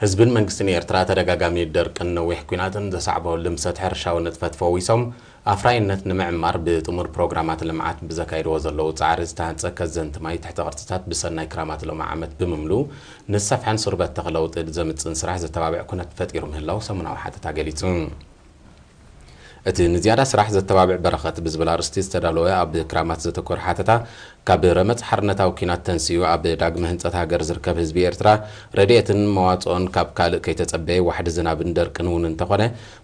ህዝብን መንግስትን ኤርትራ ተደጋጋሚ ደርቅን ነዊሕ ኲናትን ዘሳዕቦ ልምሰት ሕርሻዊ ንጥፈት ፈዊሶም ኣፍራይነት ንምዕማር ብጥሙር ፕሮግራማት ልምዓት ብዘካይድዎ ዘለዉ ጻዕሪ ዝተሃንጸ ከዘንቲ ማይ ትሕተ ቅርጽታት ብሰናይ ክራማት ሎሚ ዓመት ብምምሉ ንሰፍሐን ሱር በተኽ ለውጢ ዘምጽእን ስራሕ ዘተባብዕ ኩነት ፈጢሩ ምህላው ሰሙናዊ ሓተታ ገሊጹ። እቲ ንዝያዳ ስራሕ ዘተባብዕ በረኸት ብዝብል ኣርእስቲ ዝተዳለወ ኣብ ክራማት ዘተኮረ ሓተታ፣ ካብ ረመጽ ሓርነታዊ ኲናት ተንሲኡ ኣብ ዳግመ ህንጸት ሃገር ዝርከብ ህዝቢ ኤርትራ ረድኤትን መዋጽኦን ካብ ካልእ ከይተጸበየ ዋሕዲ ዝናብን ደርቅን እውን እንተኾነ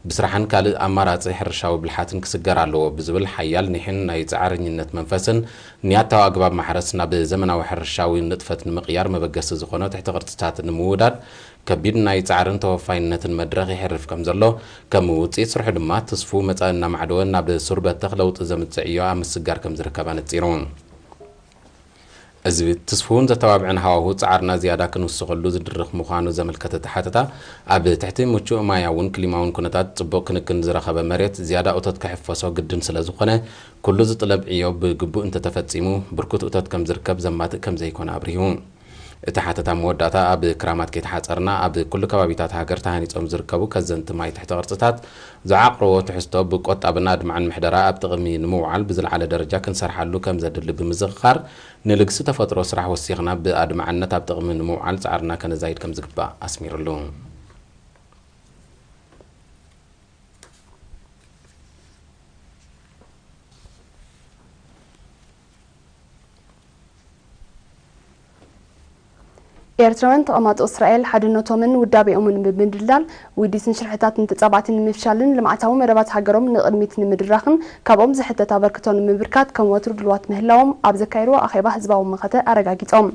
ብስራሕን ካልእ ኣማራጺ ሕርሻዊ ብልሓትን ክስገር ኣለዎ ብዝብል ሓያል ኒሕን ናይ ጻዕረኝነት መንፈስን ንያታዊ ኣግባብ ማሕረስ ናብ ዘመናዊ ሕርሻዊ ንጥፈት ንምቕያር መበገሲ ዝኾኖ ትሕተ ቅርጽታት ንምውዳድ ከቢድ ናይ ጻዕርን ተወፋይነትን መድረኽ የሕርፍ ከም ዘሎ፣ ከም ውጽኢት ስርሑ ድማ ትስፉው መጻኢ እናማዕደወ ናብ ሱር በተኽ ለውጢ ዘምጽእ ዕዮ ኣብ ምስጋር ከም ዝርከብ ኣነጺሩ። እዚ ትስፉውን ዘተባብዕን ሃዋሁ ጻዕርና ዝያዳ ክንውስኸሉ ዝድርኽ ምዃኑ ዘመልከተ እቲ ሓተታ፣ ኣብ ትሕቲ ምቹእ ማያውን ክሊማውን ኩነታት ጽቡቕ ክንክን ዝረኸበ መሬት ዝያዳ እቶት ክሕፈሶ ግድን ስለ ዝኾነ፣ ኩሉ ዝጥለብ ዕዮ ብግቡእ እንተተፈጺሙ ብርኩት እቶት ከም ዝርከብ ዘማትእ ከም ዘይኮነ ኣብሪሁ። እቲ ሓተታ መወዳእታ ኣብ ክራማት ከይተሓጸርና ኣብ ኩሉ ከባቢታት ሃገር ተሃኒጾም ዝርከቡ ከዘንቲ ማይ ትሕተ ቅርጽታት ዝዓቕርዎ ትሕዝቶ ብቆጣብን ኣድማዕን ምሕደራ ኣብ ጥቕሚ ንምውዓል ብዝለዓለ ደረጃ ክንሰርሓሉ ከም ዘድሊ ብምዝኽኻር ንልግሲ ተፈጥሮ ስራሕ ወሲኽና ብኣድማዕነት ኣብ ጥቕሚ ንምውዓል ጻዕርና ከነዛይድ ከም ዝግባእ ኣስሚርሉ። ኤርትራውያን ተቐማጦ እስራኤል ሓድነቶምን ውዳቤኦምን ብምድልዳል ውዲትን ሽርሕታትን ተጻባእቲ ንምፍሻልን ልምዓታዊ መደባት ሃገሮም ንቕድሚት ንምድራኽን ካብኦም ዝሕተት ኣበርክቶ ንምብርካት ከም ወትሩ ድልዋት ምህላዎም ኣብ ዘካየድዎ ኣኼባ ህዝባዊ መኸተ ኣረጋጊጾም።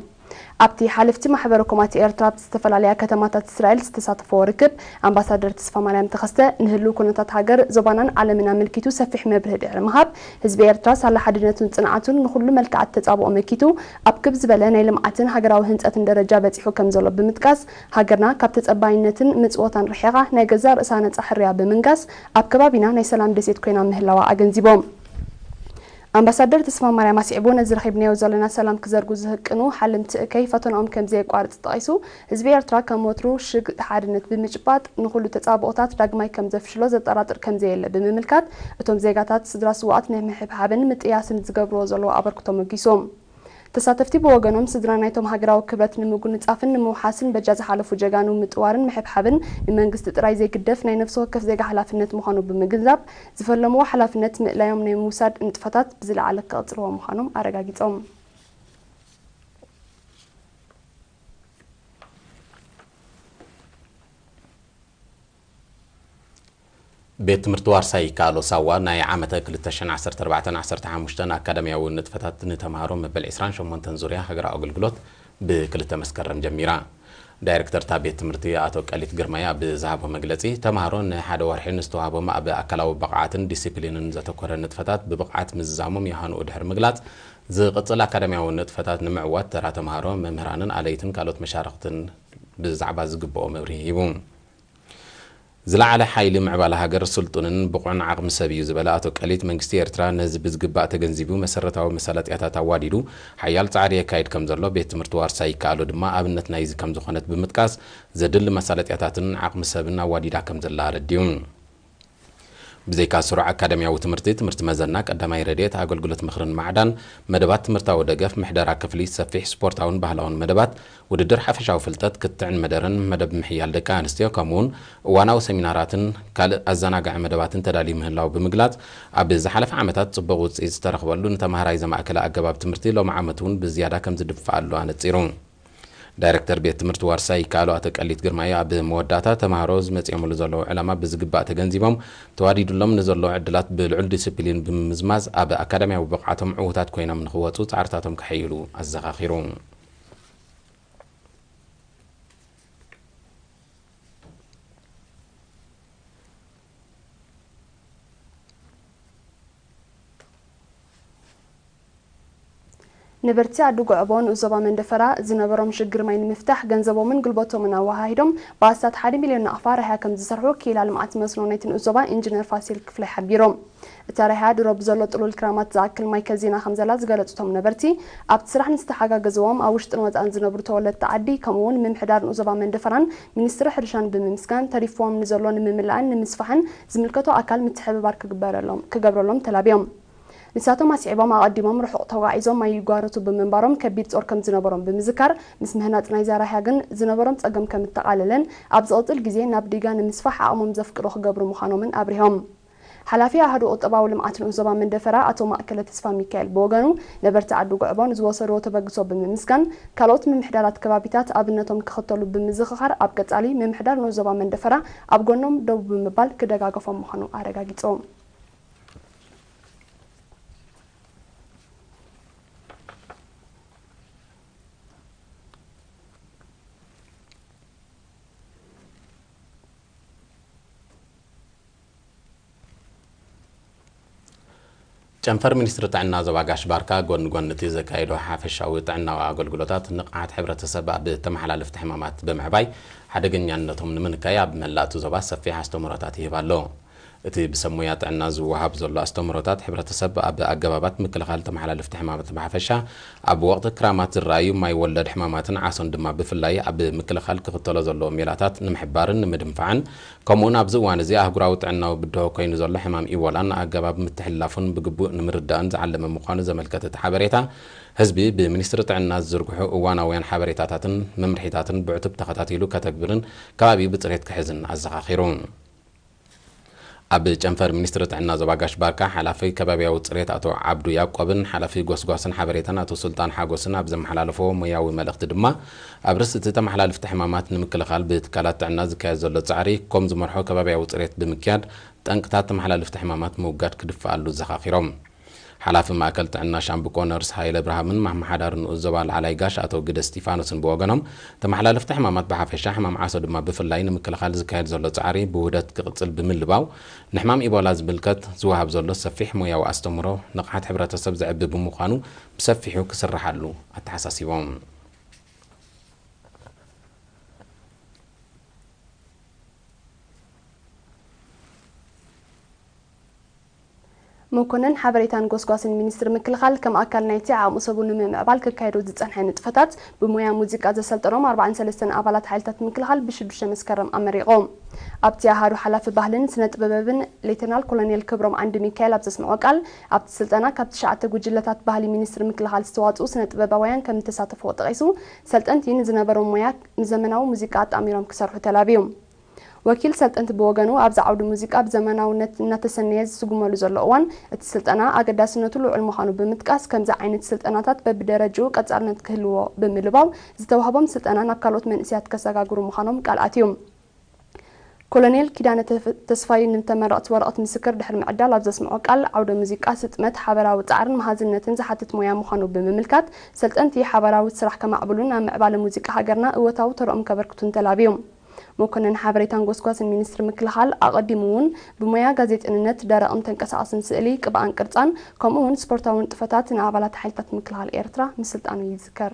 ኣብቲ ሓለፍቲ ማሕበረ ኮማት ኤርትራ ኣብ ዝተፈላለያ ከተማታት እስራኤል ዝተሳተፈዎ ርክብ ኣምባሳደር ተስፋማርያም ተኸስተ ንህልው ኩነታት ሃገር፣ ዞባናን ዓለምን ኣመልኪቱ ሰፊሕ መብርሂ ድሕሪ ምሃብ፣ ህዝቢ ኤርትራ ሳላ ሓድነቱን ጽንዓቱን ንኹሉ መልክዓት ተጻብኦ መኪቱ ኣብ ክብ ዝበለ ናይ ልምዓትን ሃገራዊ ህንጸትን ደረጃ በጺሑ ከም ዘሎ ብምጥቃስ፣ ሃገርና ካብ ተጸባይነትን ምጽወታን ርሒቓ ናይ ገዛእ ርእሳ ነጻ ሕርያ ብምንጋስ ኣብ ከባቢና ናይ ሰላም ደሴት ኮይና ምህላዋ ኣገንዚቦም። ኣምባሳደር ተስፋማርያም ኣስዒቡ፣ ነዚ ረኺብናዮ ዘለና ሰላም ክዘርጉ ዝህቅኑ ሓለምቲ እከይ ፈተናኦም ከም ዘየቋርጽ ጠቒሱ፣ ህዝቢ ኤርትራ ከም ወትሩ ሽግ ሓድነት ብምጭባጥ ንኹሉ ተጻብኦታት ዳግማይ ከም ዘፍሽሎ ዘጠራጥር ከም ዘየለ ብምምልካት፣ እቶም ዜጋታት ስድራ ስውኣት ናይ ምሕብሓብን ምጥያስን ዝገብርዎ ዘለዉ ኣበርክቶ ሞጊሶም። ተሳተፍቲ ብወገኖም፣ ስድራ ናይቶም ሃገራዊ ክብረት ንምጉንጻፍን ንምውሓስን በጃ ዝሓለፉ ጀጋኑ ምጥዋርን ምሕብሓብን ንመንግስቲ ጥራይ ዘይግደፍ ናይ ነፍሲ ወከፍ ዜጋ ሓላፍነት ምዃኑ ብምግንዛብ፣ ዝፈለምዎ ሓላፍነት ምእላዮም ናይ ምውሳድ ንጥፈታት ብዝለዓለ ክቕጽልዎ ምዃኖም ኣረጋጊጾም። ቤት ትምህርቲ ዋርሳይ ይከኣሎ ሳዋ ናይ ዓመተ ክልተ ሽሕን ዓሰርተ ኣርባዕተን ዓሰርተ ሓሙሽተን ኣካዳሚያዊ ንጥፈታት ንተምሃሮ መበል ዕስራን ሸሞንተን ዙርያ ሃገራዊ ኣገልግሎት ብክልተ መስከረም ጀሚራ። ዳይሬክተር እታ ቤት ትምህርቲ ኣቶ ቀሊት ግርማይ ኣብ ዝሃቦ መግለጺ፣ ተምሃሮ ንሓደ ወርሒ ንዝተዋህቦም ኣብ ኣካላዊ ብቕዓትን ዲሲፕሊንን ዘተኮረ ንጥፈታት ብብቕዓት ምዝዛሞም የሃንኡ ድሕሪ ምግላጽ፣ ዝቕጽል ኣካዳሚያዊ ንጥፈታት ንምዕዋት ተራ ተምሃሮ፣ መምህራንን ኣለይትን ካልኦት መሻርኽትን ብዛዕባ ዝግብኦ መብርሂ ሂቡ። ዝለዓለ ሓይሊ ምዕባለ ሃገር ስልጡንን ብቑዕን ዓቕሚ ሰብ እዩ ዝበለ ኣቶ ቀሊት፣ መንግስቲ ኤርትራ ነዚ ብዝግባእ ተገንዚቡ መሰረታዊ መሳለጥያታት ኣዋዲዱ ሓያል ጻዕሪ የካይድ ከም ዘሎ፣ ቤት ትምህርቲ ዋርሳይ ይከኣሎ ድማ ኣብነት ናይዚ ከም ዝኾነት ብምጥቃስ፣ ዘድሊ መሳለጥያታትን ዓቕሚ ሰብን ኣዋዲዳ ከም ዘላ ኣረዲኡ። ብዘይካ ስሩዕ ኣካዳሚያዊ ትምህርቲ፣ ትምህርቲ መዘና፣ ቀዳማይ ረድኤት፣ ኣገልግሎት ምኽርን ማዕዳን፣ መደባት ትምህርታዊ ደገፍ፣ ምሕደራ ክፍሊ፣ ሰፊሕ ስፖርታውን ባህላውን መደባት፣ ውድድር ሓፈሻዊ ፍልጠት፣ ክትዕን መደረን፣ መደብ ምሕያል ደቂ ኣንስትዮ፣ ከምኡውን እዋናዊ ሰሚናራትን ካልእ ኣዘናጋዒ መደባትን ተዳልዩ ምህላው ብምግላጽ፣ ኣብ ዝሓለፈ ዓመታት ጽቡቕ ውጽኢት ዝተረኽበሉ ንተምሃራይ ዘማእከለ ኣገባብ ትምህርቲ ሎሚ ዓመት እውን ብዝያዳ ከም ዝድፋኣሉ ኣነጺሩ። ዳይረክተር ቤት ትምህርቲ ዋርሳይ ይከኣሎ ኣቶ ቀሊት ግርማይ ኣብ መወዳእታ፣ ተምሃሮ ዝመጽኦምሉ ዘለዉ ዕላማ ብዝግባእ ተገንዚቦም፣ ተዋዲዱሎም ንዘለዉ ዕድላት ብልዑል ዲስፕሊን ብምምዝማዝ፣ ኣብ ኣካዳሚያዊ ብቕዓቶም ዕዉታት ኮይኖም ንኽወጹ ጻዕርታቶም ከሐይሉ ኣዘኻኺሩ። ነበርቲ ዓዲ ጉዕቦ ንኡስ ዞባ መንደፈራ ዝነበሮም ሽግር ማይ ንምፍታሕ ገንዘቦምን ጉልበቶምን ኣወሃሂዶም ብኣስታት ሓደ ሚልዮን ናቕፋ ራህያ ከም ዝሰርሑ ክኢላ ልምዓት መስኖ ናይቲ ንኡስ ዞባ ኢንጂነር ፋሲል ክፍላይ ሓቢሩ። እታ ራህያ ድሮ ብዘሎ ጥሉል ክራማት ዝኣክል ማይ ከዚና ከም ዘላ ዝገለጹ እቶም ነበርቲ፣ ኣብቲ ስራሕ ንዝተሓጋገዝዎም ኣብ ውሽጥን ወጻእን ዝነብሩ ተወለድቲ ዓዲ ከምኡ እውን ምምሕዳር ንኡስ ዞባ መንደፈራን ሚኒስትሪ ሕርሻን ብምምስጋን ተሪፍዎም ንዘሎ ንምምላእን ንምስፋሕን ዝምልከቶ ኣካል ምትሕብባር ክግበረሎም ክገብረሎም ተላብዮም። ንሳቶም ኣስዒቦም ኣቐዲሞም ርሑቕ ተጓዒዞም ማይ ይጓረቱ ብምንባሮም ከቢድ ጾር ከም ዝነበሮም ብምዝካር፣ ምስ ምህናጽ ናይዛ ራህያ ግን ዝነበሮም ጸገም ከም እተቓለለን ኣብ ዝቕጽል ግዜ ናብ ዲጋ ንምስፋሕ ዓቕሞም ዘፍቅዶ ክገብሩ ምዃኖምን ኣብሪሆም። ሓላፊ ኣሃዱ ቁጠባዊ ልምዓት ንኡስ ዞባ መንደፈራ ኣቶ ማእከለ ተስፋ ሚካኤል ብወገኑ፣ ነበርቲ ዓዲ ጉዕቦ ንዝወሰድዎ ተበግሶ ብምምስጋን፣ ካልኦት ምምሕዳራት ከባቢታት ኣብነቶም ክኽተሉ ብምዝኽኻር ኣብ ቀጻሊ ምምሕዳር ንኡስ ዞባ መንደፈራ ኣብ ጎኖም ደው ብምባል ክደጋገፎም ምዃኑ ኣረጋጊጹ። ጨንፈር ሚኒስትሪ ጥዕና ዞባ ጋሽ ባርካ ጎኒ ጎኒ እቲ ዘካየዶ ሓፈሻዊ ጥዕናዊ ኣገልግሎታት ንቕሓት ሕብረተሰብ ኣብ ተመሓላለፍቲ ሕማማት ብምዕባይ ሓደገኛነቶም ንምንካይ ኣብ መላእ እቲ ዞባ ሰፊሕ ኣስተምህሮታት ይህብ ኣሎ። እቲ ብሰብ ሞያ ጥዕና ዝወሃብ ዘሎ ኣስተምህሮታት ሕብረተሰብ ኣብ ኣገባባት ምክልኻል ተመሓላለፍቲ ሕማማት ብሓፈሻ ኣብ ወቕቲ ክራማት ዝረኣዩ ማይ ወለድ ሕማማትን ዓሶን ድማ ብፍላይ ኣብ ምክልኻል ክኽተሎ ዘለዎ ሜላታት ንምሕባርን ንምድንፋዕን ከምኡውን ኣብዚ እዋን እዚ ኣህጉራዊ ጥዕናዊ ብድሆ ኮይኑ ዘሎ ሕማም ኢቦላን ኣገባብ ምትሕልላፉን ብግቡእ ንምርዳእን ዝዓለመ ምዃኑ ዘመልከተ እቲ ሓበሬታ፣ ህዝቢ ብሚኒስትሪ ጥዕና ዝዝርግሑ እዋናውያን ሓበሬታታትን መምርሒታትን ብዕቱብ ተኸታቲሉ ከተግብርን ከባቢኡ ብፅሬት ክሕዝን ኣዘኻኺሩ። ኣብ ጨንፈር ሚኒስትሪ ጥዕና ዞባ ጋሽ ባርካ ሓላፊ ከባቢያዊ ፅሬት ኣቶ ዓብዱ ያዕቆብን ሓላፊ ጎስጓስን ሓበሬታን ኣቶ ሱልጣን ሓጎስን ኣብ ዘመሓላለፎ ሞያዊ መልእኽቲ ድማ፣ ኣብ ርእሲ እቲ ተመሓላልፍቲ ሕማማት ንምክልኻል ብትካላት ጥዕና ዝካየድ ዘሎ ጻዕሪ ከም ዝመርሖ ከባቢያዊ ጽሬት ብምክያድ ጠንቅታት ተመሓላልፍቲ ሕማማት ምውጋድ ክድፈኣሉ ዘኻኺሮም። ሓላፊ ማእከል ጥዕና ሻምብቆ ነርስ ሃይለ ብርሃምን ኣመሓዳሪ ንኡስ ዞባ ላዕላይ ጋሽ ኣቶ ግደ እስጢፋኖስን ብወገኖም፣ ተመሓላልፍቲ ሕማማት ብሓፈሻ ሕማም ዓሶ ድማ ብፍላይ ንምክልኻል ዝካየድ ዘሎ ጻዕሪ ብውህደት ክቕጽል ብምልባው፣ ንሕማም ኢቦላ ዝምልከት ዝወሃብ ዘሎ ሰፊሕ ሞያዊ ኣስተምህሮ ንቕሓት ሕብረተሰብ ዘዕቢ ብምዃኑ ብሰፊሑ ክስርሓሉ ኣተሓሳሲቦም። መኮነን ሓበሬታን ጎስጓስን ሚኒስትሪ ምክልኻል፣ ከም ኣካል ናይቲ ዓቕሚ ሰቡ ንምምዕባል ክካየዱ ዝጸንሐ ንጥፈታት፣ ብሞያ ሙዚቃ ዘሰልጠኖም ኣርባዓን ሰለስተን ኣባላት ሓይልታት ምክልኻል ብሽዱሽተ መስከረም ኣመሪቖም። ኣብቲ ኣሃዱ ሓላፊ ባህልን ስነ ጥበብን ሌተናል ኮሎኔል ክብሮም ዓንዲ ሚካኤል ኣብ ዘስምዖ ቃል፣ ኣብቲ ስልጠና ካብ ትሽዓተ ጉጅለታት ባህሊ ሚኒስትሪ ምክልኻል ዝተዋፅኡ ስነ ጥበባውያን ከም ዝተሳተፍዎ ጠቒሱ፣ ሰልጠንቲ ንዝነበሮም ሞያ ምስ ዘመናዊ ሙዚቃ ኣጣሚሮም ክሰርሑ ተላብዩ። ወኪል ሰልጠንቲ ብወገኑ፣ ኣብዚ ዓውዲ ሙዚቃ ብዘመናውነት እናተሰነየ ዝስጉመሉ ዘሎ እዋን፣ እቲ ስልጠና ኣገዳስነቱ ልዑል ምዃኑ ብምጥቃስ፣ ከምዚ ዓይነት ስልጠናታት በብደረጅኡ ቀጻልነት ክህልዎ ብምልባው፣ ዝተዋህቦም ስልጠና ናብ ካልኦት መንእሰያት ከሰጋግሩ ምዃኖም ቃል ኣትዩ። ኮሎኔል ኪዳነ ተፍ-፣ ተስፋይ ንተመረቕቲ ወረቐት ምስክር ድሕሪ ምዕዳል ኣብ ዘስምዖ ቃል፣ ዓውደ ሙዚቃ ስጥመት፣ ሓበራዊ ጻዕርን መሃዝነትን ዝሓትት ሞያ ምዃኑ ብምምልካት፣ ሰልጠንቲ ሓባራዊ ስራሕ ከማዕብሉን ኣብ ምዕባለ ሙዚቃ ሃገርና እወታዊ ተርኦም ከበርክቱን ተላብዩ። መኮነን ሓበሬታን ጎስጓስን ሚኒስትሪ ምክልኻል ኣቐዲሙ እውን ብሞያ ጋዜጠንነት፣ ደረቕን ተንቀሳቓስን ስእሊ፣ ቅብኣን ቅርጻን፣ ከምኡ እውን ስፖርታዊ ንጥፈታት ንኣባላት ሓይልታት ምክልኻል ኤርትራ ምስልጣኑ ይዝከር።